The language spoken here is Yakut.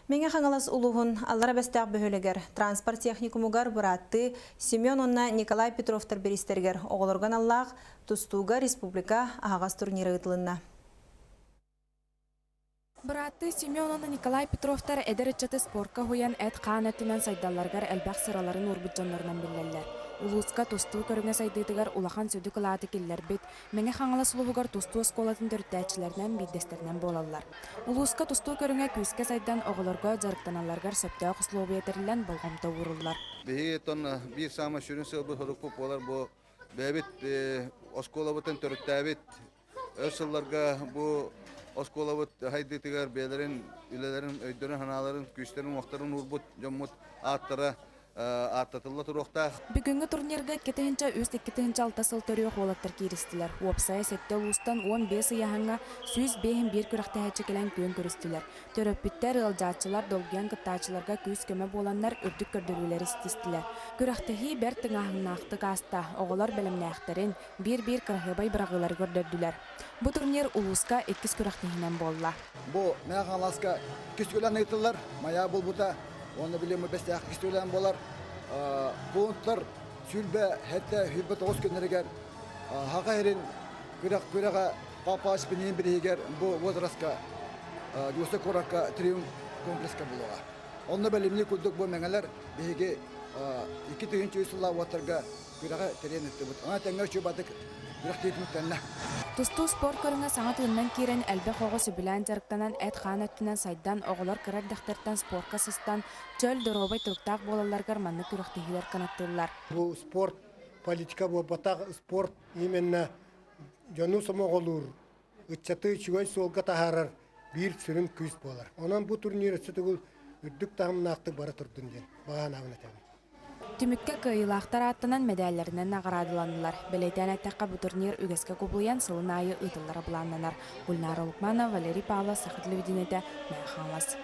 Мэҥэ Хаҥалас улууһун Аллара Бэстээх бөһүөлэгэр транспорт техникумугар бырааттыы Семен уонна Николай Петровтар бириистэригэр оҕолорго аналлаах тустууга республика аһаҕас турнира ыытылынна. Бырааттыы Семен уонна Николай Петровтар эдэр ыччаты спорка уһуйан эт-хаан өттүнэн сайдалларыгар элбэх сыраларын уурбут дьоннорунан биллэллэр. Улууска тустуу көрүҥэ сайдыытыгар улахан сүдү кылааты киллэрбит, Мэҥэ Хаҥалас улууһугар тустуу оскуолатын төрүттээччилэринэн биирдэстэринэн буолаллар. Улууска тустуу көрүҥэ күүскэ сайдан, оҕолорго дьарыктаналларыгар сөптөөх усулуобуйа тэриллэн болҕомто ууруллар. Биһиги оттон биир саамай сүрүн сыалбыт-сорукпут буолар бу бэйэбит оскуолабытын төрүттээбит өр сылларга бу оскуолабыт хайдыытыгар бэйэлэрин үлэлэрин, өйдөрүн-санааларын, күүстэрин-уохтарын уурбут дьоммут ааттара ааттатылла туруохтаах. Бүгүҥҥү турнирга 2 3 2 6 сыл төрүөх уолаттар кииристилэр. Уопсайа сэттэ улуустан 15 ыйааһыҥҥа 151 күрэхтэһээччи кэлэн күөн көрүстүлэр. Төрөппүттэр, ыалдьааччылар долгуйан кыттааччыларга күүс-көмө буоланнар үрдүк көрдөрүүлэри ситистилэр. Күрэхтэһии бэрт тыҥааһыннаахтык ааста. Оҕолор бэлэмнээхтэрин, биир-биир кыраһыабай быраҕыылары көрдөрдүлэр. Бу турнир улууска иккис күрэхтэһиинэн буолла. Бу Мэҥэ Хаҥаласка иккис үлэн ыытыллар. Майаа буолбута уонна билим бэстээх иккис үлэн буолар. Пунктар сүүрбэ сэттэ 29 күннэригэр Хаха сирин күрэх күрэҕэ Папа Спинин бириһигэр бу возрастка Дьуоса куоракка Триумф комплекска буолуоҕа. Онно бэлэмнии курдук бу мэҥэлэр биһиги 2003 сыллаах уоттарга күрэҕи тэрийэн ыттыбыт. Аны тэҥҥэ үчүгэй күрэхтии түмүктэннэ. Тустуу спорт көрүҥэ саҥа тыынынан киирэн, элбэх оҕо сөбүлээн дьарыктанан, эт-хаан өттүнэн сайдан, оҕолор кыра эрдэхтэриттэн спорка сыстан, чөл, доруобай туруктаах буолалларыгар маннык күрэхтэһиилэр кынаттыыллар. Бу спорт политика буолбатах, спорт именно дьону сомоҕолуур, ыччаты үчүгэй суолга таһаарар биир сүрүн күүс буолар. Онон бу турнир өссө төгүл үрдүк таһымнаахтык бара турдун диэн баҕа санаабын этэбин. Түмүккэ кыайыылаахтар ааттанан мэдээллэринэн наҕараадаланнылар. Бэлиэтээн эттэххэ, бу турнир үгэскэ кубулуйан сылын аайы ыытыллара былааннанар. Гульнара Лукманова, Валерий Павлов, Саха телевидениетэ, Мэҥэ Хаҥалас.